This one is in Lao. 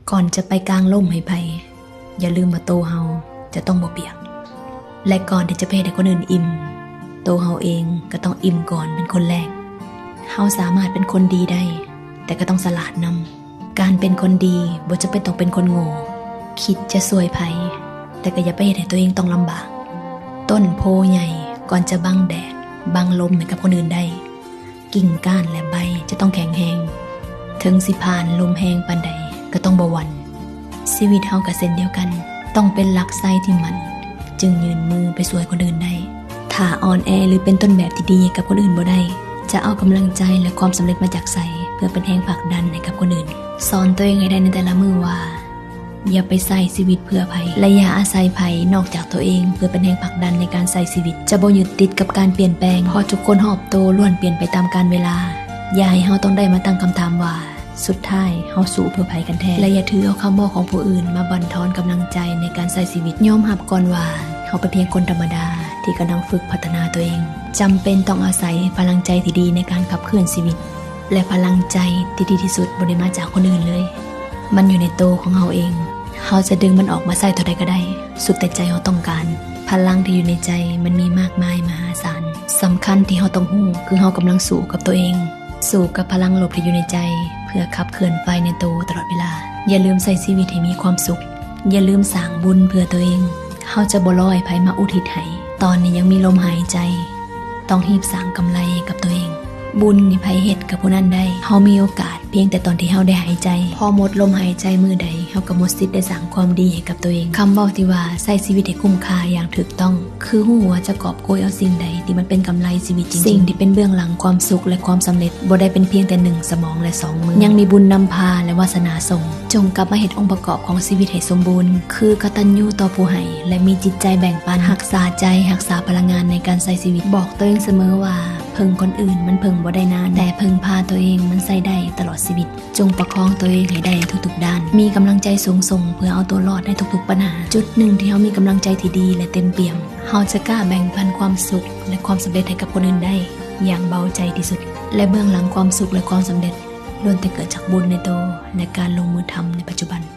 ກ່ອນຈະໄປກາງລົມໃຫ້ໃຜ, ຢ່າລືມວ່າໂຕເຮົາຈະຕ້ອງບໍ່ປຽກ. ແລະ ກ່ອນທີ່ຈະໄປເຮັດໃຫ້ຄົນອື່ນອີ່ມ, ໂຕເຮົາເອງກໍຕ້ອງອີ່ມກ່ອນເປັນຄົນແລກ. ເຮົາສາມາດເປັນຄົນດີໄດ້, ແຕ່ກໍຕ້ອງສະຫຼາດນຳ. ການເປັນຄົນດີບໍ່ຈຳເປັນຕ້ອງເປັນຄົນໂງ່. ຄິດຈະຊ່ວຍໃຜ, ແຕ່ກໍຢ່າໄປເຮັດໃຫ້ຕົວເອງຕ້ອງລຳບາກ. ຕົ້ນໂພໃຫຍ່ກ່ອນຈະບັງແດດ, ບັງລົມໃຫ້ກັບຄົນອື່ນໄດ້, ກິ່ງກ້ານ ແລະ ໃບຈະຕ້ອງແຂງແຮງ. ເຖິງຊິຜ່ານລົມແຮງປານໃດກໍຕ້ອງບໍ່ຫວັ່ນ. ຊີວິດເຮົາກໍເຊັ່ນດຽວກັນ, ຕ້ອງເປັນຫຼັກໄຊທີ່ໝັ້ນ, ຈຶ່ງຍື່ນມືໄປຊ່ວຍຄົນອື່ນໄດ້. ຖ້າອ່ອນແອ ຫຼື ເປັນຕົ້ນແບບທີ່ດີໃຫ້ກັບຄົນອື່ນບໍ່ໄດ້, ຈະເອົາກຳລັງໃຈ ແລະ ຄວາມສຳເລັດມາຈາກໃສ ເພື່ອເປັນແຮງຜັກດັນໃຫ້ກັບຄົນອື່ນ? ສອນຕົວເອງໃຫ້ໄດ້ໃນແຕ່ລະມື້ວ່າ ຢ່າໄປໃຊ້ຊີວິດເພື່ອໃຜ ແລະ ຢ່າອາໄສໃຜນອກຈາກຕົວເອງເພື່ອເປັນແຮງຜັກດັນໃນການໃຊ້ຊີວິດ. ຈະບໍ່ຍຶດຕິດກັບການປ່ຽນແປງ, ເພາະທຸກຄົນຮອບໂຕລ້ວນປ່ຽນໄປຕາມການເວລາ. ຢ່າໃຫ້ເຮົາຕ້ອງໄດ້ມາຕັ້ງຄຳຖາມວ່າ ສຸດທ້າຍເຮົາສູ້ເພື່ອໃຜກັນແທ້? ແລະ ຢ່າຖືເອົາຄຳເວົ້າຂອງຜູ້ອື່ນມາບັ່ນທອນກຳລັງໃຈໃນການໃຊ້ຊີວິດ. ຍອມຮັບກ່ອນວ່າເຮົາເປັນພຽງຄົນທຳມະດາທີ່ກຳລັງຝຶກພັດທະນາຕົວເອງ, ຈຳເປັນຕ້ອງອາໄສພະລັງໃຈທີ່ດີໃນການຂັບເຄື່ອນຊີວິດ. ແລະ ພະລັງໃຈທີ່ດີທີ່ສຸດບໍ່ໄດ້ມາຈາກຄົນອື່ນເລີຍ, ມັນຢູ່ໃນໂຕຂອງເຮົາເອງ. ເຮົາຈະດຶງມັນອອກມາໃຊ້ເທົ່າໃດກໍໄດ້, ສຸດແຕ່ໃຈເຮົາຕ້ອງການ. ພະລັງທີ່ຢູ່ໃນໃຈມັນມີມາກມາຍມະຫາສານ. ສຳຄັນທີ່ເຮົາຕ້ອງຮູ້ຄືເຮົາກຳລັງສູ້ກັບຕົວເອງ, ສູ້ກັບພະລັງລົບທີ່ຢູ່ໃນໃຈ ເພື່ອຂັບເຄື່ອນໄຟໃນໂຕຕະຫຼອດເວລາ. ຢ່າລືມໃຊ້ຊີວິດໃຫ້ມີຄວາມສຸກ. ຢ່າລືມສ້າງບຸນເພື່ອຕົວເອງ. ເຮົາຈະບໍ່ລໍໃຫ້ໃຜມາອຸທິດໃຫ້. ຕອນນີ້ຍັງມີລົມຫາຍໃຈ, ຕ້ອງຮີບສ້າງກຳໄລໃຫ້ກັບຕົວເອງ. ບຸນນີ້ໃຜເຮັດກັບຜູ້ນັ້ນໄດ້. ເຮົາມີໂອກາດພຽງແຕ່ຕອນທີ່ເຮົາໄດ້ຫາຍໃຈ. ພໍໝົດລົມຫາຍໃຈມື້ໃດ, ເຮົາກໍໝົດສິດໄດ້ສ້າງຄວາມດີໃຫ້ກັບຕົວເອງ. ຄຳເວົ້າທີ່ວ່າ ໃຊ້ຊີວິດໃຫ້ຄຸ້ມຄ່າຢ່າງຖືກຕ້ອງ ຄືຮູ້ວ່າຈະກອບໂກຍເອົາສິ່ງໃດທີ່ມັນເປັນກຳໄລຊີວິດຈິງໆ. ສິ່ງທີ່ເປັນເບື້ອງຫຼັງຄວາມສຸກ ແລະ ຄວາມສຳເລັດ ບໍ່ໄດ້ເປັນພຽງແຕ່ໜຶ່ງສະໝອງ ແລະ ສອງມື. ຍັງມີບຸນນຳພາ ແລະ ວາສະໜາສົ່ງ. ຈົ່ງກັບມາເຮັດອົງປະກອບຂອງຊີວິດໃຫ້ສົມບູນ, ຄືກະຕັນຍູຕໍ່ຜູ້ໃຫ້ ແລະ ມີຈິດໃຈແບ່ງປັນ, ຮັກສາໃຈ, ຮັກສາພະລັງງານໃນການໃຊ້ຊີວິດ. ບອກຕົວເອງສະເໝີວ່າ ເພິ່ງຄົນອື່ນມັນເພິ່ງບໍ່ໄດ້ນານ, ແຕ່ເພິ່ງພາຕົວເອງມັນໃຊ້ໄດ້ຕະຫຼອດຊີວິດ. ຈົ່ງປະຄອງຕົວເອງໃຫ້ໄດ້ໃນທຸກໆດ້ານ, ມີກຳລັງໃຈສູງສົ່ງເພື່ອເອົາຕົວລອດໃນທຸກໆບັນຫາ. ຈຸດໜຶ່ງທີ່ເຮົາມີກຳລັງໃຈທີ່ດີ ແລະ ເຕັມປ່ຽມ, ເຮົາຈະກ້າແບ່ງປັນຄວາມສຸກ ແລະ ຄວາມສຳເລັດໃຫ້ກັບຄົນອື່ນໄດ້ຢ່າງເບົາໃຈທີ່ສຸດ. ແລະ ເບື້ອງຫຼັງຄວາມສຸກ ແລະ ຄວາມສຳເລັດ ລ້ວນແຕ່ເກີດຈາກບຸນໃນໂຕ ແລະ ການລົງມືທຳໃນປັດຈຸບັນ.